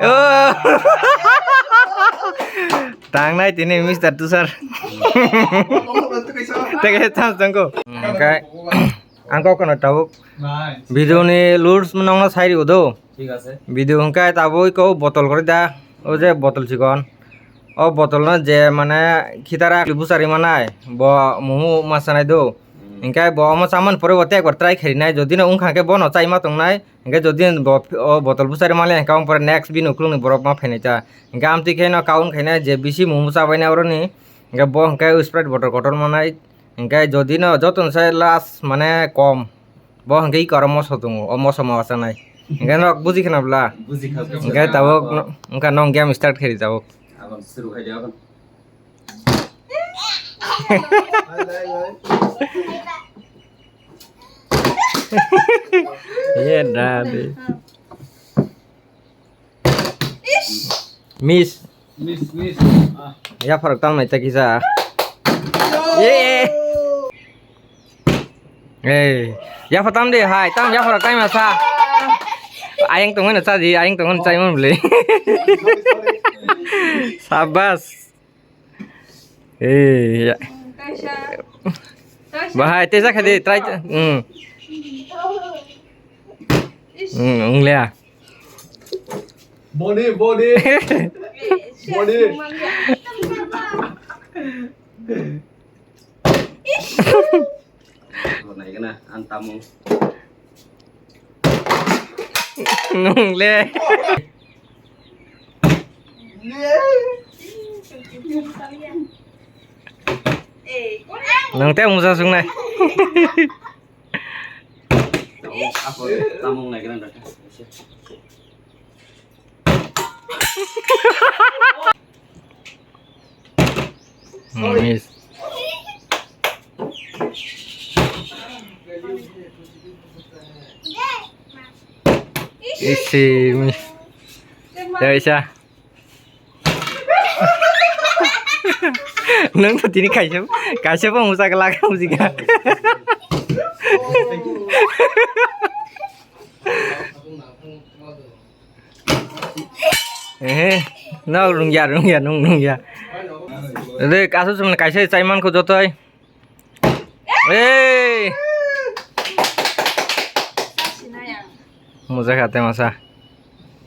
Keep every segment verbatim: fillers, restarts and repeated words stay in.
Oh. Tangnai tini Mister Tushar. Tege chance tangko. Hingke ang kok kono tabuk. Video ni rules nongno sai rio do. Thik ase. Video hingke tabuk ko botol kori da. O je botol chikon. O botol no je mane khitara buchari manai. Bo muhu masanai do. Hmm. Hingke bo omo chamani pore bo te ekbar try kheri nai. Jodi no wngkha khe bono chai ma tongnai. Hingke jodi bo, o botol buchari male hingke omo pore next bini ukulukni borok ma phainai ta. Hingke amtwi khe no count khainai je bisi mumu chabainai oroni. Hingke bo hingke Sprite botol kotor manai. Hingke jodi no joto ni sai last mane kom. Bo hingke iko aro moso tongo, o moso ma wachanai. Hingke norok buji khna bwla? Buji kha, buji kha. Hingke tabuk no, wngkha nong game start kheri tabuk. Abang suru khai dia abang. Ye dadi. Miss. Miss, miss. Ah. Ya farok tam nai ta kisa. Ye. Hey, ya fatam de hai, tam ya farok tam sa. Ayang tong na sa di, ayang tong na chai mon beli. Sabas. Eh, ya. Kaisa. Kaisa. Bahai, tesa khadi, try. Hmm. Hmm, unglia. Body, body. Body. Nai gana, ang tamung. Nung le. Nung te musa sung nai. Tamung, ako, tamung nai gana data. Hmm, miss. Isi, miss. Ya, isa. Nung to tini kaisa, kaisa pho musa kala ka musi ka. Eh, no, rungya, rungya, nung, rungya. Re, kasu sumne kaisa chai man ko jotoi. Ei! Mujak ate masa.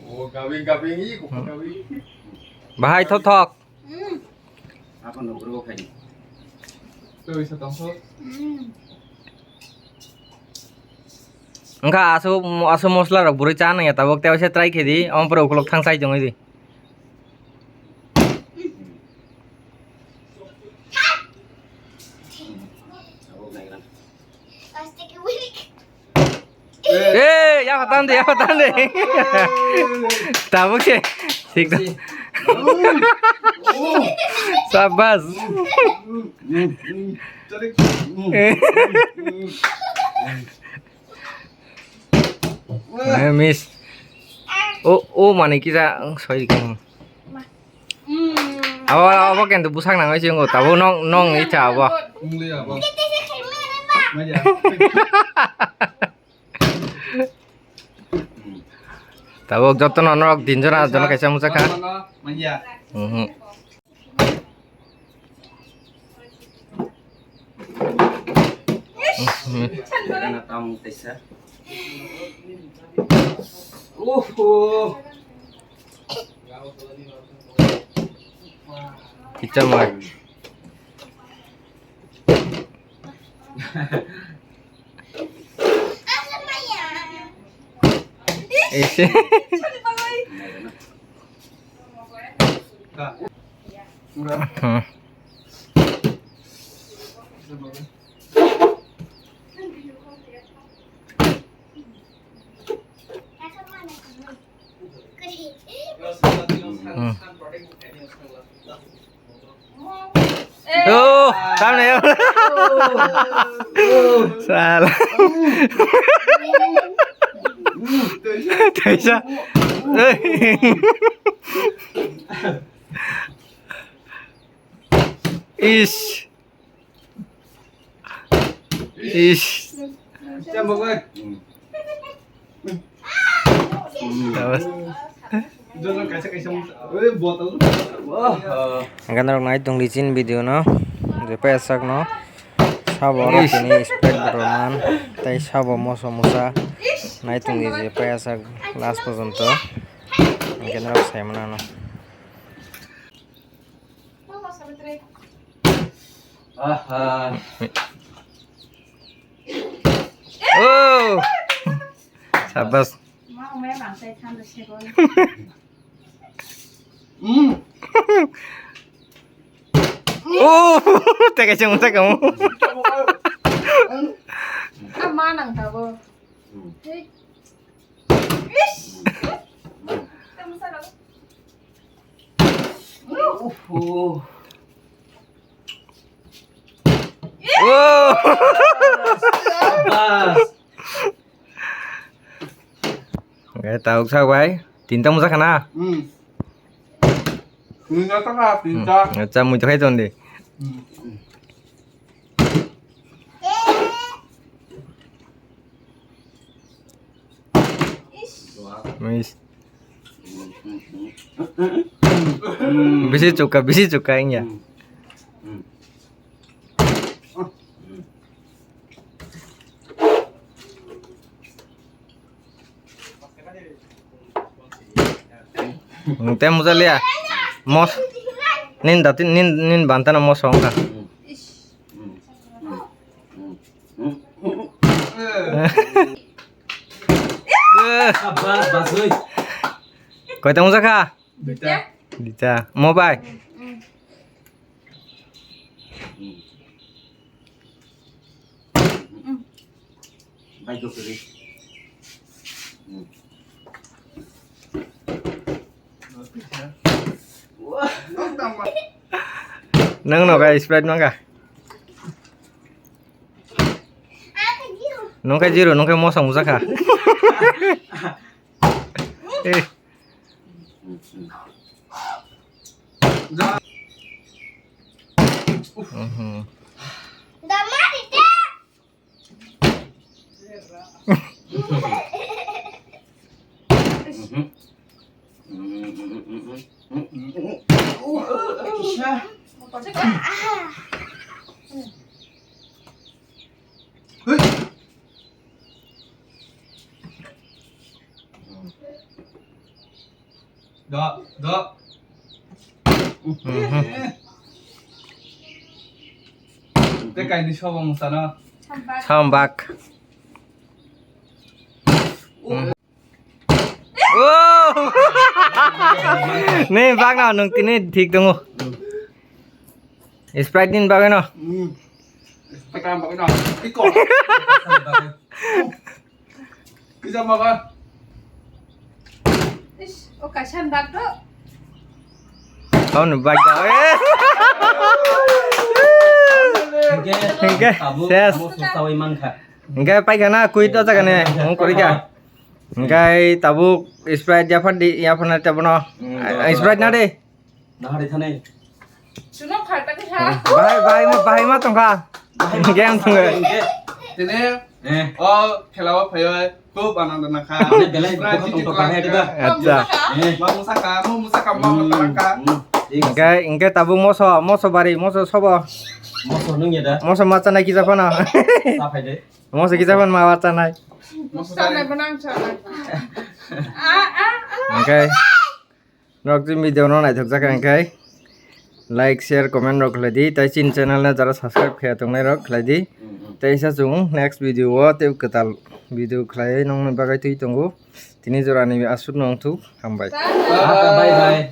Oh, gabing, gabing, ih, kok gabing. Bahai thok thok. Hmm. Apa no bro khai? Tuh, bisa tongso. Hmm. Wngkha asu, asu mosla rok bwrwi cha nangya tabuk, tei waisa try khe di, omo pore ukulok thang chai tongwi di. Eh, ya patan de, ya patan de. Tabuk se. Sik da. Sabas. Eh, miss. O, o, mane kisa, ang soi kong. Abo, abo kento busak nang oi sing o, tabo nong, nong icha abo. Tabo joto no norok din jona, jono kaisa muchakha. Mhm. Gana tamung taisa. Oho. Kicha mai. Ese. Hmm. Oh, tamne. Sala. Taisa. Ish. Ish. Sabas. Hwnkhe norok nai tongdi chini video no, je payasak no sabo oro tini Sprite bottle man tei sabo moso musa nai tongdi je payasak last porjonto, hwnkhe norok sai mano ano. Aha. Oh! Sabas. Mm. Oh! Teka chong teka mo. Ama nang tabo. Hey. Ish. Kamu sa kamu. Uhu. Oh! Sabas. Oke, tauk sak bai. Tinta musa khana? Hmm. Tinta ta kha, tinta. Hmm. Acha, mui to khai ton de. Hmm. Mis. Bisi chuka, bisi chuka ingya. Tem musa liya. Mos. Nin dati, nin, nin bantana mos hongka. Sabas, basui. Koita musa kha? Duita. Duita. Mo bai? Mm. Mm. Bai, go for it. Mm. Nang no kai Sprite nang ka? Nung kai zero, nung kai mosong musa kha. Eh. Mhm. Da, da. Mhm. Te kaini sobong sana. Sambak. Oh! Ni bagna nung tini thik tongo. Sprite ni bagno. Hmm. Sprite ni bagno. Iko. Kisa makan. Ish, o kaisa bag do. Kau ni bag da. Hingke, hingke, tabuk ses. Amo sustawi mangkha. Hingke paikha na, kui to jaga ne, mung kori ka. Hingke tabuk Sprite yaphar di, yaphar na tabuk no. Hmm, Sprite na de. Nahari thani. Suno kharta khe ha. Bahai, bahai ma, bahai ma tongkha. Game tongkha. Tene, eh, o khela o phaiwi khub anando nangkha. Mane belai Sprite bokha tongkha bahai diba. Acha. Eh. Ma musaka, mo musaka, ma musaka. Hmm. Hingke, hingke tabuk moso, moso bari, moso sobo. Moso nung ya da. Moso ma chanai kisa phano. Sa phai de. Moso kisa phano ma chanai. Moso chanai bana ang chanai. Ah, ah, ah. Hingke. Norok jin video no naithok jak hingkhe like, share, comment rok khlai di, tei chini channel no jara subscribe khe tongnai rok khlai di. Tei sa chwng next video o tei kwtal video khlai nongni bagwi twi tongo. Tini jora ni aswk no wngthuk, hambai. Bye bye.